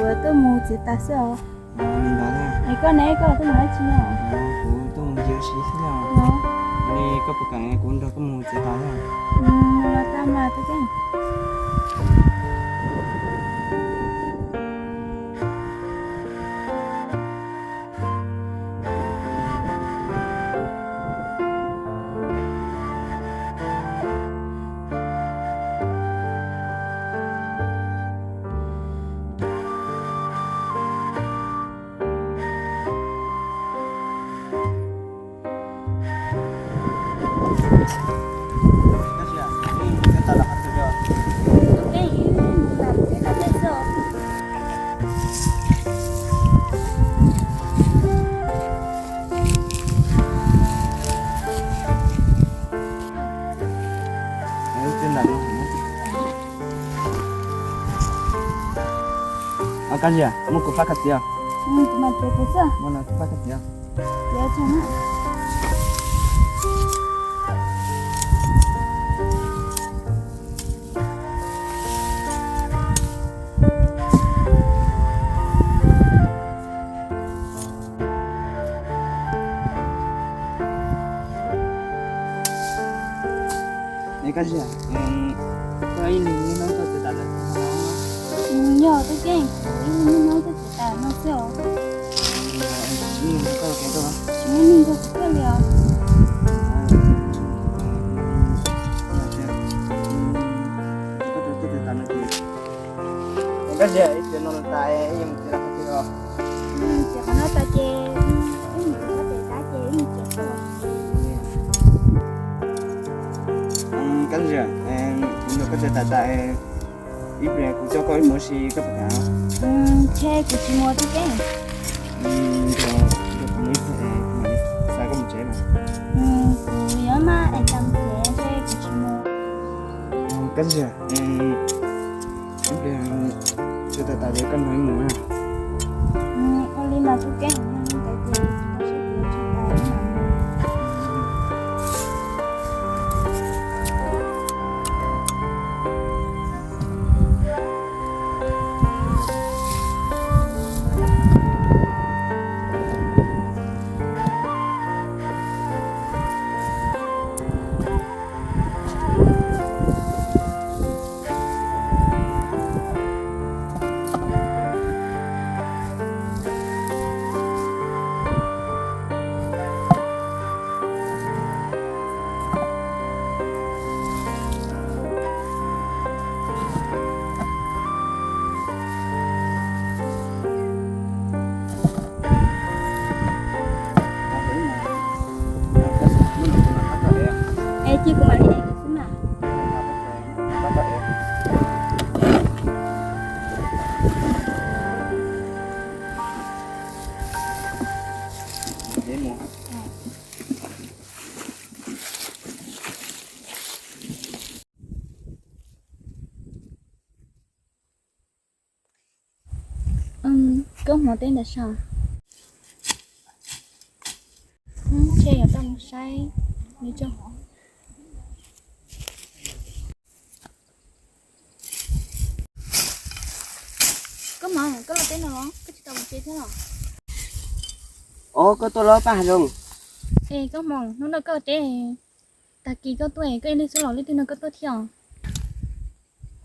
Tuaj mus txiav taws xwb os. Li ntawd thiab. Es koj ne, koj tuaj mus dab tsi no? Kuv tuaj mus ncig ua si xwb os. Li koj puas kam kuv nrog koj mus txiav taws thiab? Los tau mas Tub Keej. Koj Zia, muab kuv fab khav txiv os. Kuv mam txiav kuv xwb. Muab no kuv fab khav txiv os. Txiav tso na. Es Koj Zia, koj ib leeg niaj hnub koj txiav taws lawm? Yog Tub Keej, kuv ib leeg niaj hnub koj txiav taws no xwb os. Tsis muaj neeg nrog kuv koj li os. Koj txiav taws no ces, Koj Zia, ib txiav no tas ib yeej mus txiav qhov twg os? Txiav qhov no tas ces ib mus txiav pem tab ces ib mus txiav tuaj. Koj Zia, kuv nrog koj txiav taws tas, ib pliag kuv coj koj ib mus ua si koj puas kam? Ntshe kuv tsis mus Tub Keej. Nrog kuv mus ib pliag, kuv mam li xa koj mus tsev na. Kuv yuav maj es tas mus tsev, ntshe kuv tsis mus. Koj Zia, ib pliag txiav taws tas ces koj nrog wb mus na. Ua li mas Tub Keej, ntawd ces tsis tau seb kuv tsis tau ib mam. Es cia kuv mam li ev xwb mas. Koob hmoov teb ntawm sab. Ntshe yuav tau mus saib nws tso. Koob hmoov, koj los teb no los koj tsis tau mus tsev thiab los? Os, koj tuaj los Paj Hav Zoov? Es Koob hmoov, hnub no koj teb, tag kis koj tuaj koj ib leeg xwb los leej twg nrog koj tuaj thiab?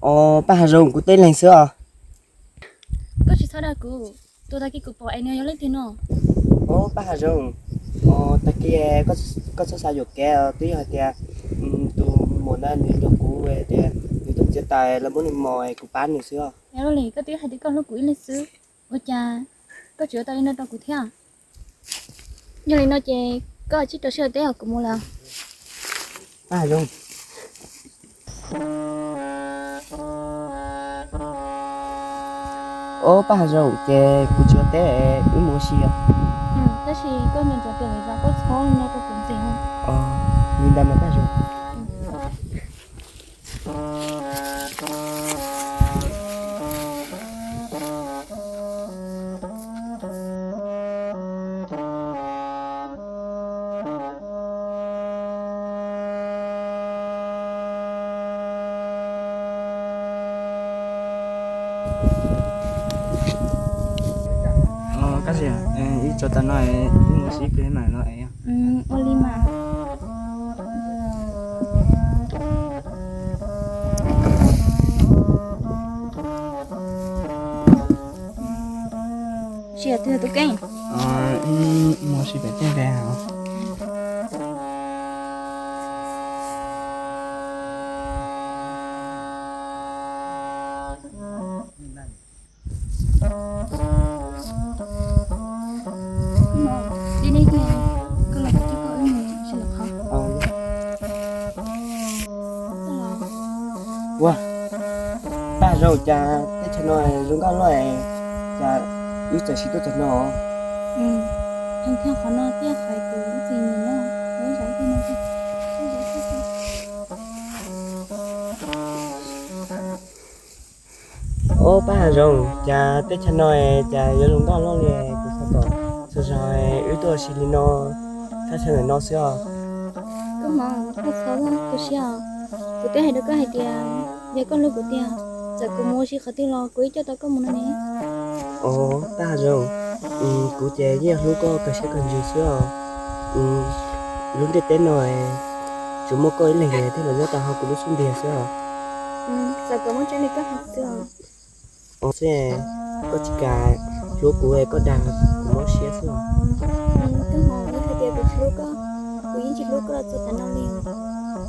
Os, Paj Hav Zoov, kuv teb ib leeg xwb os. Koj tsis txhob dag kuv, tus tag kis kuv pom es nws yog leej twg no? Os, Paj Hav Zoov, os, tag kis koj txhob xav yuam kev, twb yog hais tias tus muam ntawd nws nrog kuv tias nws tuaj txiav taws los muab nws mos es kuv pab nws xwb os. Yog li koj twb hais tias koj hlub kuv ib leeg xwb, ua cas koj tseem ua tau li no rau kuv thiab? Yog li no ces koj tsij rau siab ua teb os, kuv mus lawm. Paj Hav Zoov. Os, Paj Hav Zoov, ces kuv tsis ua teb, wb mus ua si os. Tab sis koj niam ntxuav tias lawv zov koj txhob no rau kuv ntxiv. Os, li ntawd mas Paj Hav Zoov. Tso tas no, mus ib pliag mam los es. Ua li mas. Sia twg tus keej? Mus sis pem tej ve. Ua, Paj Hav Zoov, cas teb chaws no zoo nkauj loj, cas wb txawm sim tuaj txog no? Qhov no thiaj qhov kuv txiv nws no, Ob, Paj Hav Zoov, cas teb chaws no cas yuav zoo nkauj loj li, kuv xav kom txhua zaus wb tuaj ua si li no, thaj chaw ntawm no xwb os. Koj hmov, koj txhob tu siab os. Kuv twb hais rau koj hais tias, yog koj hlub kuv tiag, txawm kuv mus ua si qhov twg los kuv yeej coj tau koj mus no ne. Ob, Paj Hav Zoov, kuv ces yeej hlub koj kawg siab kawg ntsws xwb os. Lub ntiaj teb no tsuas muaj koj ib leeg thiaj los nyob tau hauv kuv lub xub ntiag xwb os. Txawm kuv muaj tseeb li koj hais xwb os. Xwb, koj tsis kam hlub kuv, koj dag kuv mob siab xwb os. Koj hais tias kuv tsis hlub koj, kuv yeej tsis hlub koj los txog tav no li.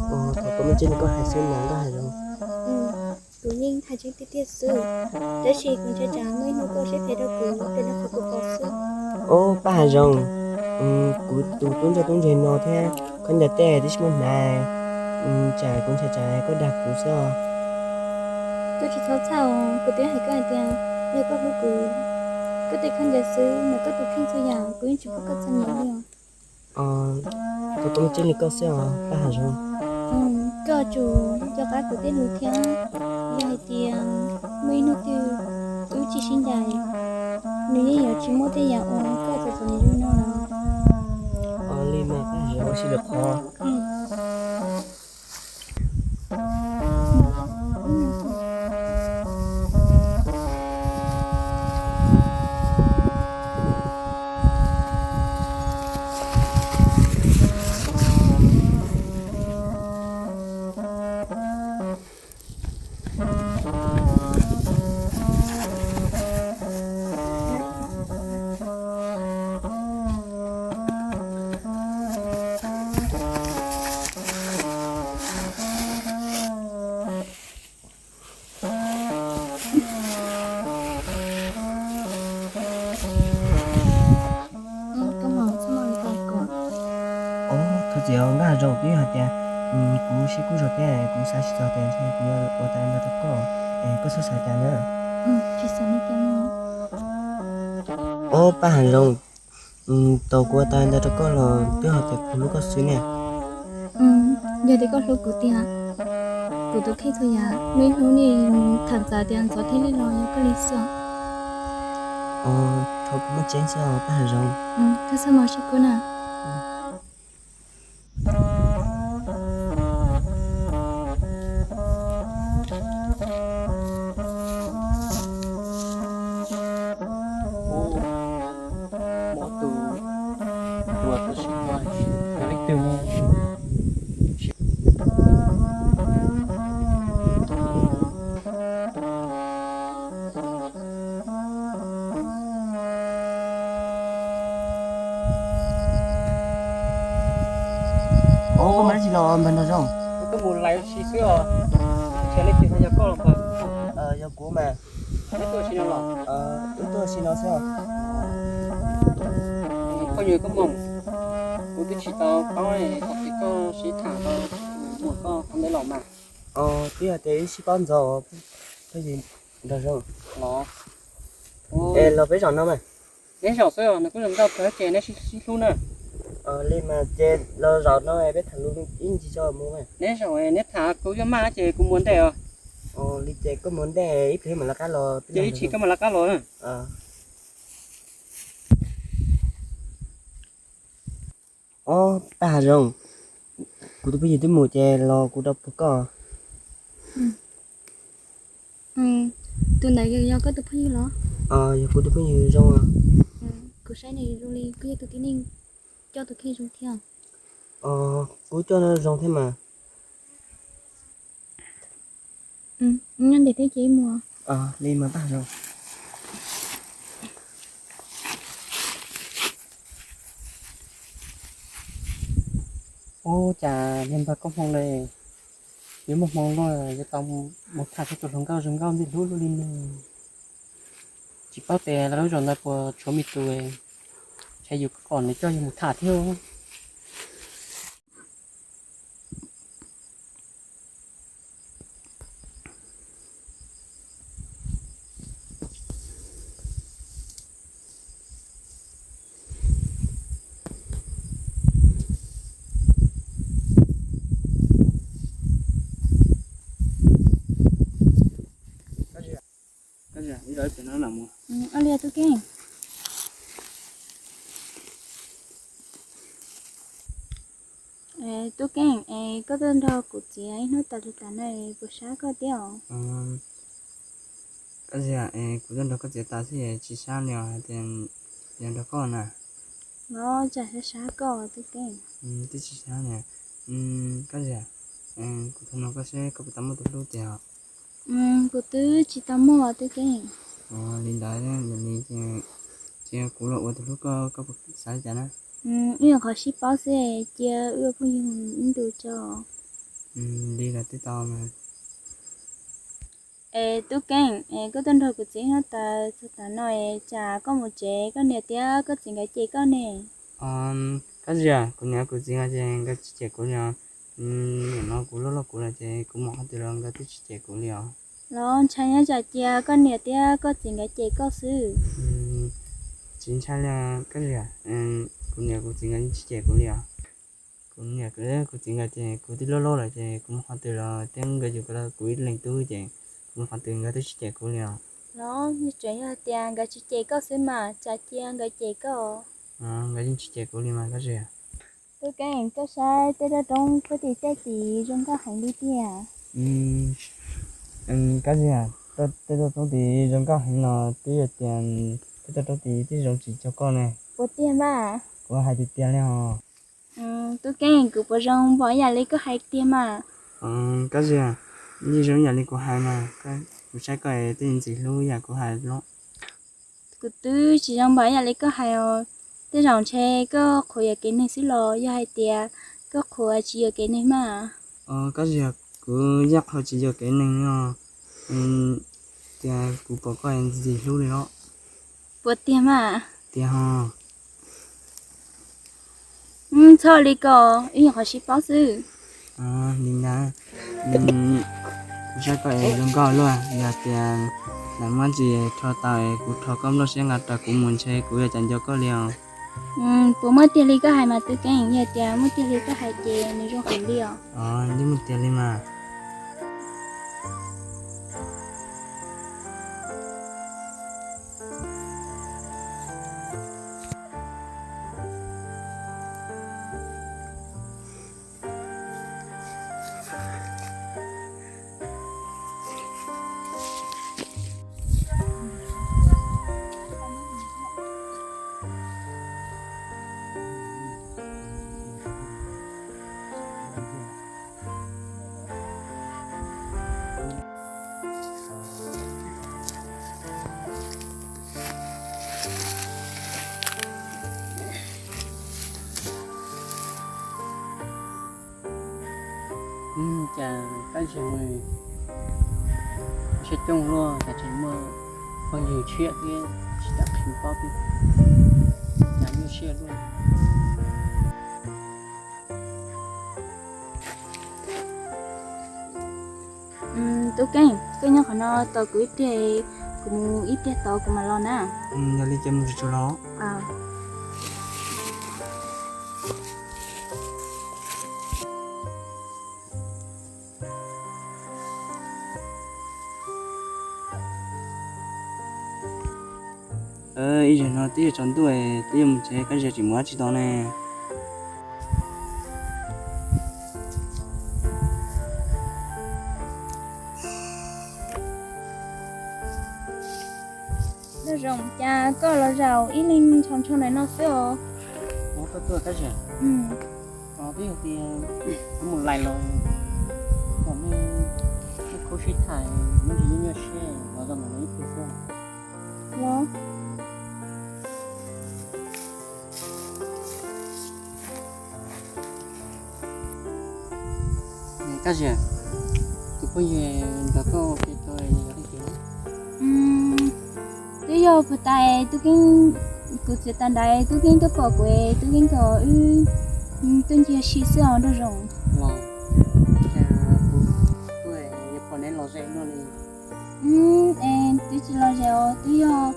Thaum koj muaj tseeb li koj hais xwb mas Paj Hav Zoov. Kuv yeej hais tseeb tiag tiag xwb, tab sis kuv ntshai tsam muaj ib hnub koj siab phem rau kuv raws li qhov kuv pom xwb. Ob, Paj Hav Zoov, kuv tus tub ntsuag tub ntse no thiab khaub ncaws tej tib si muaj hnav, tsam kuv ntshai tsam koj dag kuv xwb os. Koj tsis txhob txhawj os, kuv twb hais koj hais tias yog koj hlub kuv, koj tej khaub ncaws xwb mas koj tus kheej txhua yam kuv yeej tsis pub koj txom nyem li os. Thaum koj muaj tseeb li koj xwb os Paj Hav Zoov. Koj tsum nco qab kuv tej lus thiab, yog hais tias muaj ib hnub twg wb tsis sib ncaim, nws yeej yuav tsis muaj tej yam uas koj txom txom nyem li no lawm. Ua li mas Paj Hav Zoov, ua si lwm qhov. Thov txim Nkaj Hav Zoov, twb yog hais tias kuv sib kub zog thiab kuv xav tsis txog tias ntshe kuv yuav ua tau ntawd rau koj, koj txhob xav cas na. Ob, Paj Hav Zoov, tau kuv ua tau ntawd rau koj los twb yog tias kuv hlub koj xwb ne. Yog tias koj hlub kuv tiag, kuv tus kheej txhua yam muaj ib hnub nej tham txawv tias ntxov thiab nej los yog koj li xwb. Thov kuv muaj tseeb xwb os Paj Hav Zoov. Koj txhob mob siab kub na. Mob tus, tus tus sib hlub yog leej twg? Koj mus dab tsi los npawg Nraug Zoo? Koj mus lais ua si xwb os. Ntshe leej twg yog koj los npawg. Yog kuv mas. Neb tuaj ua si no los? Wb tuaj ua si no xwb os. Phooj ywg Koob Moos, kuv twb tsis tau paub thaum twg koj sib tham tau muam koj qhov ntawd los mas. Twb yog tias wb sib paub ntxov, phooj ywg Nraug Zoo. Los, es los peb zaum no mas. Neb zaum xwb os, nws kuj zoo nkauj kawg ces neb sib hlub na. Li mas ces los zaum no peb tham lus ib ntsis tso mus mas. Neb zaum neb tham kuv yuav maj ces kuv mus ntej os. Li ces koj mus ntej, ib pliag mam lawv qab los. Ces ib chim koj mam lawv qab los. Ob, Paj Hav Zoov, kuv tus phooj ywg twb mus ces los kuv rau puag koj. Tus ntawd yog koj tus phooj ywg los? Yog kuv tus phooj ywg Zoo os. Kuv saib nws zoo li kuj yog tus tib neeg coj tus kheej zoo thiab. Kuv coj no zoo thiab mas. Nyob ntev thiab ces ib muag. Li mas tag zoo. Ub, cas yog npag koob hmoov li, yuav muaj hmoo luaj yuav tau mus tham thiab tus hluas nkauj zoo nkauj ntxim hlub luaj li no. Tsis paub tias lawv lub zos ntawd puas tshuav me tus, ntshe yus kom nws coj yus mus tham thiab. Li tub Keej. Tub Keej, es koj tuaj nrog kuv txiv ib hnub tas li tas no puas sab koj thiab os? Koj txiv, kuv tuaj nrog koj txiv tas xwb tsis sab li os, hais tias nrog koj na. Los cas sab sab koj Tub Keej? Twb tsis sab li. Koj txiv, kuv thov nug koj seb koj puas tau muaj tus hlub tiag? Kuv twb tsis tau muaj Tub Keej. Li ntawd, cia kuv los ua tus hlub koj, koj puas xav li cas na? Wb nyuam qhuav sib paub xwb, cia wb ua phooj ywg ib ntus tso. Li los twb tau mas. Es Tub Keej, es koj tuaj nrog kuv txiv ib hnub tas txog tav no es tsam koj mus tsev koj niam thiab koj txiv nkawd cem koj ne? Koj txiv, kuv niam kuv txiv nkawd ces nkawd tsis cem kuv li os. Nim no kuv loj loj kuv lawm ces kuv mus qhov twg los nkawd twb tsis cem kuv li os. Los ntshai nyob tsam cia koj niam thiab koj txiv nkawd cem koj xwb. Tsis ntshai li koj txiv, kuv niam kuv txiv nkawd tsis cem kuv li os. Kuv niam kuv txiv nkawd ces kuv twb loj loj lawm ces kuv mus qhov twg los thiab nkawd yuav kuv ib leeg tub ces kuv mus qhov twg nkawd twb tsis cem kuv li os. Los tseem yog tias nkawd tsis cem koj xwb mas tsam cia nkawd cem koj. Nkawd yeej tsis cem kuv li mas koj txiv. Tub Keej, koj saib tej roob roob puag tim tej tid zoo nkauj heev li tiag. Koj txiv, tej roob roob tid zoo nkauj heev los twb yog tias tej roob roob tid twb zoo tsis cuag koj ne. Puas tiag mas? Kuv hais tiag tiag li os. Tub Keej, kuv puas zoo npaum ib yam li koj hais tiag mas? Koj txiv, yeej zoo ib yam li kuv hais mas, kuv saib koj twb ntxim hlub yam kuv hais los. Kuv twb tsis zoo npaum ib yam li koj hais os. Tej zaum ntshe koj qhuas yuam kev neeg xwb los yog hais tias koj qhuas tsis yuam kev neeg mas? Koj txiv, kuv yeej qhuas tsis yuam kev neeg os. Tias kuv pom koj ntxim hlub li los. Puas tiag mas? Tiag os. Txhob li ko, wb nyuam qhuav sib paub xwb. Li ntawd, kuv saib koj es zoo nkauj luaj, yog tias lam muab ntsis rho tau es kuv rho koj nplooj siab nqa rau kuv mus ntshe kuv yuav cas nco koj li os. Puas muaj tiag li koj hais mas Tub Keej? Yog tias muaj tiag li koj hais ces nws zoo heev li os. Yeej muaj tiag li mas. Cas tab sis siab coob luaj, cas tseem muaj phooj ywg tshiab thiab tsis tau qhia paub thiab, cas nyuaj siab luaj. Tub Keej, koj nyob qhov no tos kuv ib pliag, kuv mus ib pliag tod kuv mam los na. Yog li ces mus tsuag tsuag los. Ib zaug no twb yuav tsaus ntuj, twb yuav mus tsev, koj txiv tseem mus dab tsi tod ne? Nyob zoo, Cas koj los zaum ib leeg ntshaus ntsho ntawm no xwb os? Ua koj tuaj Kab Ziag? Os, twb yog tias kuv mus lais los kom nej khub sib tham, muaj ntsis nyuaj nyuaj siab los zaum ntawm no ib pliag xwb. Los. Kab Ziag, tus phooj ywg nrog koj ua ke tau nws yog leej twg? Twb yog puag ta tub Keeb, kuv txiav tas ntawd tub Keeb tuaj pom kuv, tub Keeb kom wb tuaj ncig ua si xwb os Nraug Zoov. Los, cas kuv tuaj yuav pom neb los ze luaj li. Es twb tsis los ze os, twb yog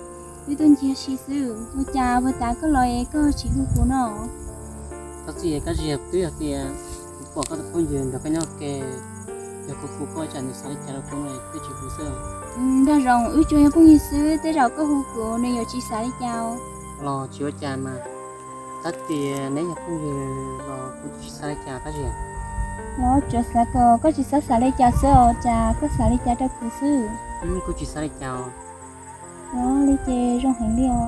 wb tuaj ncig ua si xwb. Ua cas puag ta koj los es koj tsis hu kuv no? Thov txim Kab Ziag, twb yog tias kuv pom koj tus phooj ywg nrog koj nyob ua ke, yog kuv hu koj tsam nws xav li cas rau kuv no twb tsis hu xwb. Nraug Zoov, wb tsuas yog phooj ywg xwb, tej zaum koj hu kuv nws yuav tsis xav li cas. Los tsis ua cas mas, tab tias neb yog phooj ywg los kuv tsis xav li cas Kab Ziag. Los tsuas xav kom koj tsis txhob xav li cas xwb os, cas koj xav li cas rau kuv xwb. Kuv tsis xav li cas. Los li ces zoo heev li os.